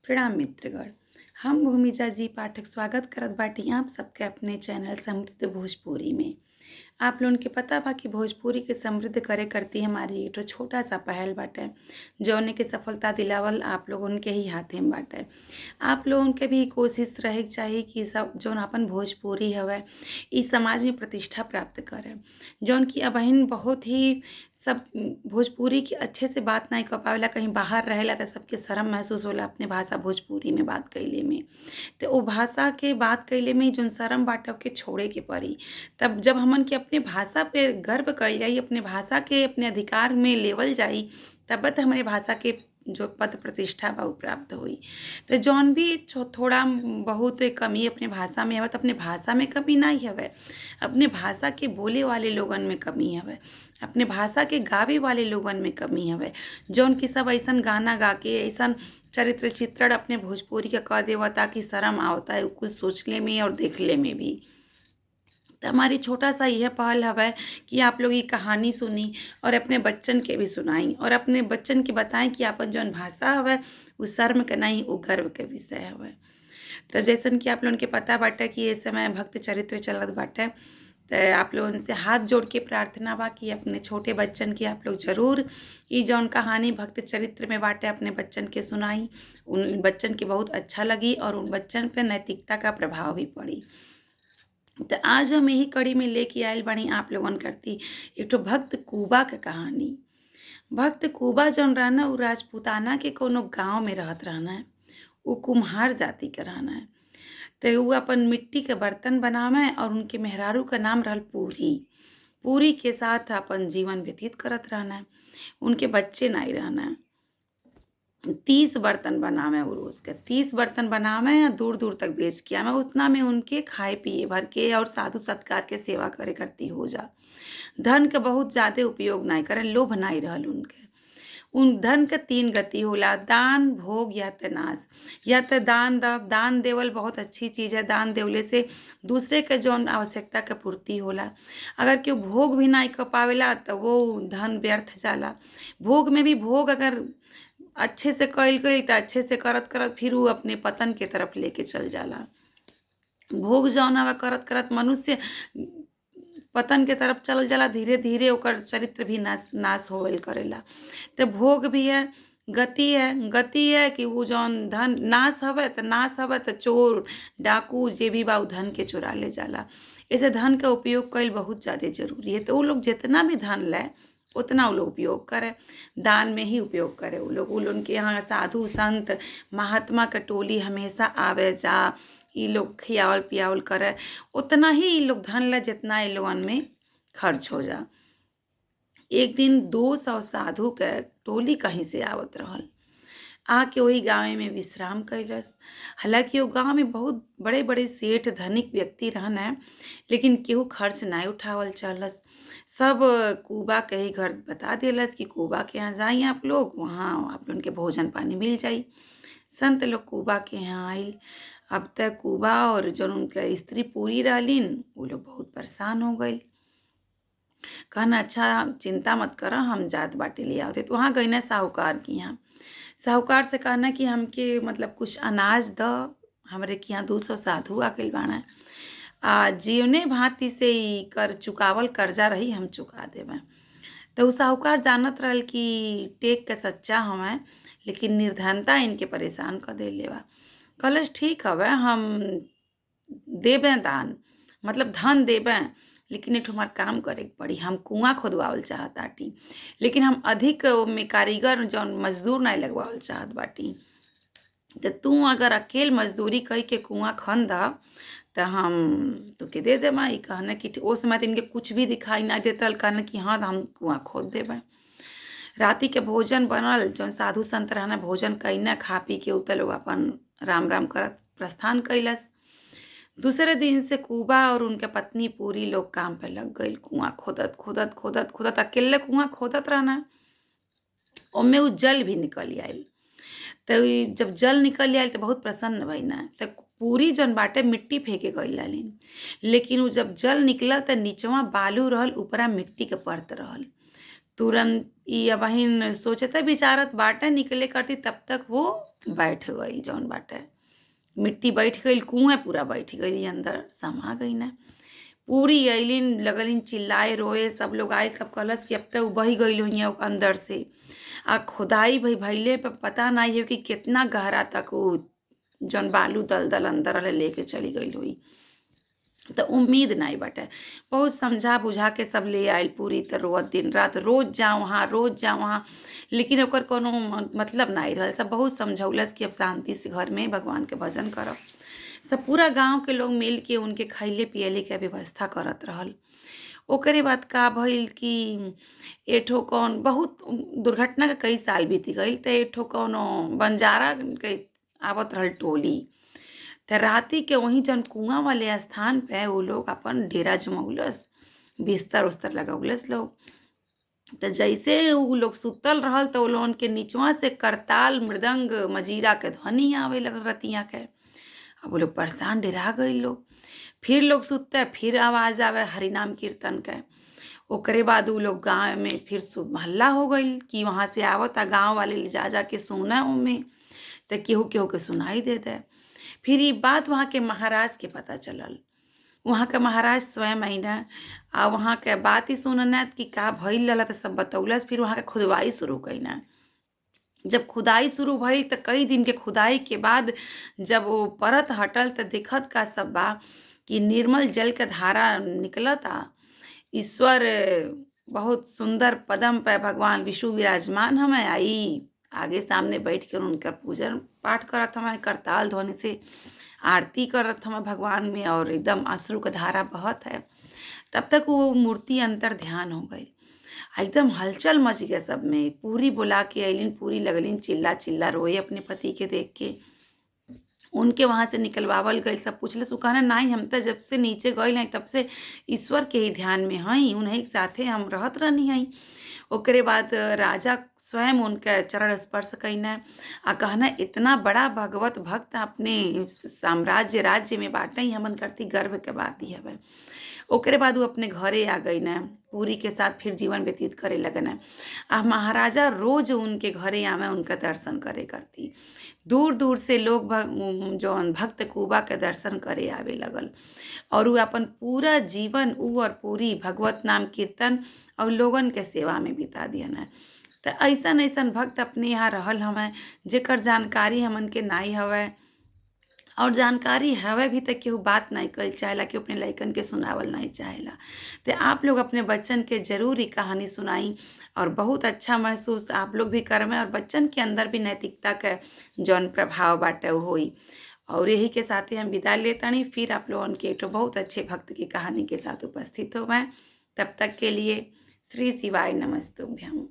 प्रणाम मित्रगण, हम भूमिजा जी पाठक स्वागत करत बाटी आप सबके अपने चैनल समृद्ध भोजपुरी में। आप लोगन के पता बा कि भोजपुरी के समृद्ध करे करती हमारी एक ठो छोटा सा पहल बाटे, जौने के सफलता दिलावल आप लोगन के ही हाथे में बाटे। आप लोगन के भी कोशिश रहे के चाही कि सब जौन आपन भोजपुरी हवे इ समाज में प्रतिष्ठा प्राप्त करे, जौन कि अबहिन बहुत ही सब भोजपुरी के अच्छे से बात नाही कर पावेला। कहीं बाहर रहेला त सबके शर्म महसूस होला अपने भाषा भोजपुरी में बात कइले में। त ओ भाषा के बात कइले में जौन शर्म बाटे ओके छोड़े के पड़ी। तब जब हमन के अपने भाषा पे गर्व कइल जाई, अपने भाषा के अपने अधिकार में लेवल जाई, तब त हमरे भाषा के जो पद प्रतिष्ठा बा उ प्राप्त होई। त जौन भी थोड़ा बहुत कमी अपने भाषा में हवे त अपने भाषा में कमी नाही हवे, अपने भाषा के बोले वाले लोगन में कमी हवे, अपने भाषा के गावे वाले लोगन में कमी हवे, जौन कि सब अइसन गाना गा के अइसन चरित्र चित्रण अपने भोजपुरी के क देवता कि शर्म आवता उ कुल सोचले में और देखले में भी। त हमारी छोटा सा यह पहल हवे कि आप लोग ई कहानी सुनी और अपने बच्चन के भी सुनाई और अपने बच्चन के बताई कि आपन जौन भाषा हवे उ शर्म के नाही, उ गर्व के विषय हवे। त जैसन कि आप लोगन के पता बाटे कि ए समय भक्त चरित्र चलत बाटे, त आप लोगन से हाथ जोड़ के प्रार्थना बा कि अपने छोटे बच्चन के आप लोग जरूर ई जौन कहानी भक्त चरित्र में बाटे अपने बच्चन के सुनाई। उन बच्चन के बहुत अच्छा लगी और उन बच्चन पे नैतिकता का प्रभाव भी पड़ी। त आज हम यही कड़ी में लेके आइल बानी आप लोगन करती एक ठो भक्त कुबा के कहानी। भक्त कुबा जौन रहना उ राजपूताना के कोनो गांव में रहत रहना, उ कुम्हार जाति के रहना। त उ अपन मिट्टी के बर्तन बनावे और उनके मेहरारू का नाम रहल पूरी। पूरी के साथ अपन जीवन व्यतीत करत रहना, उनके बच्चे नाही रहना। 30 बर्तन बनावे उ रोज के, 30 बर्तन बनावे आ दूर दूर तक बेच के आवे। उतना में उनके खाए पिए भर के और साधु सत्कार के सेवा करे करती हो जा। धन के बहुत ज़्यादा उपयोग नाही करे, लोभ नाही रहल उनके। उन धन के 3 गति होला, दान, भोग या त नाश। या त दान द, दान देवल बहुत अच्छी चीज़ है, दान देवले से दूसरे के जौन आवश्यकता के पूर्ति होला। अगर केहू भोग भी नाही कर पावेला त वो धन व्यर्थ जाला। भोग में भी भोग अगर अच्छे से कइल गइल त अच्छे से करत करत फिर उ अपने पतन के तरफ लेके चल जाला। भोग जौन हवे करत करत मनुष्य पतन के तरफ चल जाला, धीरे धीरे ओकर चरित्र भी नाश नाश होवल करेला। त भोग भी है, गति है, गति है कि उ जौन धन नाश हवे त नाश हवे त चोर डाकू जे भी बा उ धन के चुरा ले जाला। ऐसे धन के उपयोग कइल बहुत ज़्यादा जरूरी है। तो उ लोग जितना भी धन ले उतना उ लोग उपयोग करे, दान में ही उपयोग करे उ लोग। उ लोगन के यहाँ साधु संत महात्मा के टोली हमेशा आवे जा, इ लोग खियावल पियावल करे, उतना ही इ लोग धन ले जितना इ लोगन में खर्च हो जा। एक दिन 200 साधु के टोली कहीं से आवत रहल, आके वही गाँव में विश्राम कैलस। हालांकि वो गांव में बहुत बड़े बड़े सेठ धनिक व्यक्ति रहन है, लेकिन केहू खर्च नहीं उठावल चाहलस। सब कुबा के ही घर बता देलस कि कुबा के यहाँ जाई आप लोग, वहाँ आप लोगन के भोजन पानी मिल जाई। संत लोग कुबा के यहाँ आइल। अब तक कुबा और जौन उनका स्त्री पूरी रहलिन वो लोग बहुत परेशान हो गइल। कहना अच्छा चिंता मत कर, हम जात बाटे ले आवत। तो वहाँ गई ना साहूकार के यहाँ। साहूकार से कहना कि हमके मतलब कुछ अनाज द, हमरे के यहाँ 200 साधु आ गइल बाड़े, आ जीवने भांति से ई कर चुकावल कर्जा रही हम चुका देबे। तो उ साहूकार जानत रहल कि टेक के सच्चा हवें, लेकिन निर्धनता इनके परेशान कर देले बा। कहलस ठीक हवे, हम देबे दान, मतलब धन देबे, लेकिन एक ठो हमार काम करे के पड़ी। हम कुआं खोदवावल चाहत बाटी, लेकिन हम अधिक ओमे कारीगर जौन मजदूर नहीं लगवावल चाहत बाटी। त तू अगर अकेल मजदूरी कई के कुआं खन द त हम तोके दे देबा। ई कहना कि ओ समय त इनके कुछ भी दिखाई ना देत रहल, कहना कि हाँ हम कुआं खोद देबे। राति के भोजन बनल, जौन साधु संत रहना भोजन कईना खा पी के उतल लोग अपन राम राम करत प्रस्थान कैलस। दूसरे दिन से कुबा और उनके पत्नी पूरी लोग काम पे लग गइल। कुआं खोदत खोदत खोदत खोदत अकेले कुआं खोदत रहना, ओमे उ जल भी निकल आइल। तो जब जल निकल आइल तो बहुत प्रसन्न भइना। त पूरी जौन बाटे मिट्टी फेंके गइल रहलिन, लेकिन उ जब जल निकलल त नीचवा बालू रहल, ऊपरा मिट्टी के परत रहल। तुरंत ई अबहिन सोचते विचारत बाटे निकले करती, तब तक वो बैठ गई जौन बाटे मिट्टी बैठ गई, कुएं पूरा बैठ गई, अंदर समा गई ना। पूरी अइलिन लगलिन चिल्लाए रोए, सब लोग आए, सब कहलस कि अब तक बही गई होइए अंदर से। आ खुदाई भई भइले पे पता नहीं है कि कितना गहरा तक वो जौन बालू दलदल अंदर लेके चली गई हुई, तो उम्मीद नहीं बाटे। बहुत समझा बुझा के सब ले आयल पूरी, त रोअत दिन रात, रोज जाओ वहाँ रोज जाओ वहाँ, लेकिन ओकर कोनो मतलब नहीं रहल। सब बहुत समझौलस कि अब शांति से घर में भगवान के भजन करब। सब पूरा गांव के लोग मिल के उनके खैले पियले के व्यवस्था करत रहल। ओकरे बाद का भइल कि एठो कौन बहुत दुर्घटना के कई साल बीत गइल, त एठो कौनो बंजारा के आवत रहल टोली, त राती के वहीं जौन कुआं वाले स्थान पे वो लोग अपन डेरा जमौलस, बिस्तर उस्तर लगौलस लोग। त जैसे उ लोग सुतल रहल त उ लोगन के निचवा से करताल मृदंग मजीरा के ध्वनि आवे लगल रतिया के। अब वो लोग परेशान डरा गए लोग। फिर लोग सुतते, फिर आवाज़ आवे हरिनाम कीर्तन के। ओकरे बाद उ लोग गाँव में फिर हल्ला हो गई कि वहाँ से आवत आ गाँव वाले जा जा के सुना उमे, त केहू केहू के सुनाई दे दे। फिर ये बात वहाँ के महाराज के पता चलल। वहाँ के महाराज स्वयं अइना आ वहाँ के बात ही सुनना कि का भइल रहल, त सब बतौलस। फिर वहाँ के खुदवाई शुरू कईना। जब खुदाई शुरू भइल त कई दिन के खुदाई के बाद जब वो परत हटल त देखत का सब बा कि निर्मल जल के धारा निकलता। ईश्वर बहुत सुंदर पदम पे भगवान विष्णु विराजमान हमें आई आगे सामने बैठ कर उनका पूजन पाठ करत हमें, करताल ध्वनि से आरती करत हमें भगवान में, और एकदम अश्रु का धारा बहत है। तब तक वो मूर्ति अंतर ध्यान हो गई, एकदम हलचल मच गया सब में। पूरी बुला के अलिन, पूरी लगलिन चिल्ला चिल्ला रोए अपने पति के देख के। उनके वहाँ से निकलवावल गई, सब पूछलस, उ कहना नहीं हम तो जब से नीचे गए हैं तब से ईश्वर के ही ध्यान में हई, उन्हीं के साथे हम रहत रहनी हई। ओकरे बाद राजा स्वयं उनके चरण स्पर्श कईना आ कहना इतना बड़ा भगवत भक्त अपने साम्राज्य राज्य में बाटे, हमन करती गर्व के बात ही हवे। ओकरे बाद वो अपने घरे आ गई ना, पूरी के साथ फिर जीवन व्यतीत करे लगन। आ महाराजा रोज उनके घरे आवे, उनका दर्शन करे करती। दूर दूर से लोग जौन भक्त कुबा के दर्शन करे आवे लगल, और वो अपन पूरा जीवन उ और पूरी भगवत नाम कीर्तन और लोगन के सेवा में बिता दियन। त ऐसन ऐसन भक्त अपने यहाँ रहल हवें जेकर जानकारी हमन के नाई हवे, और जानकारी हवे भी त केहू बात नहीं कइल चाहेला, केहू अपने लइकन के सुनावल नहीं चाहेला। तो आप लोग अपने बच्चन के जरूर ई कहानी सुनाई और बहुत अच्छा महसूस आप लोग भी करमें, और बच्चन के अंदर भी नैतिकता के जौन प्रभाव बाटे होई। और यही के साथ ही हम विदा लेतानी, फिर आप लोगन के एक बहुत अच्छे भक्त की कहानी के साथ उपस्थित होवें। तब तक के लिए श्री शिवाय नमस्तुभ्यम।